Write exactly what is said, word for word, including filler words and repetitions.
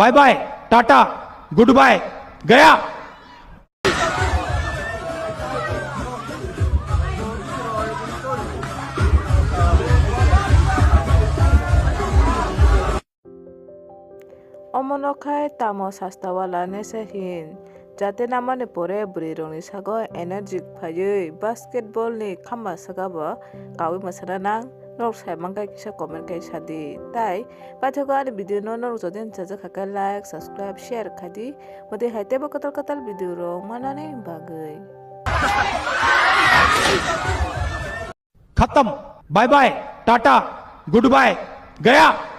Bye bye, tata, goodbye, gaya. Omono khai tamo sastawala nese hin, jate namani pore bwrwirokni sago energy phaiwi basketball ni khamba saka bo kaui mwsana nang. Norok sai mankha kisa comment khai sadi. Tai paithago ani video no norok jodi chajak kha khe like, subscribe, share khai di. Modi hai teibo kwtal kwtal video rok manani bagwi. Khatam. Bye bye. Tata. Goodbye. Gaya.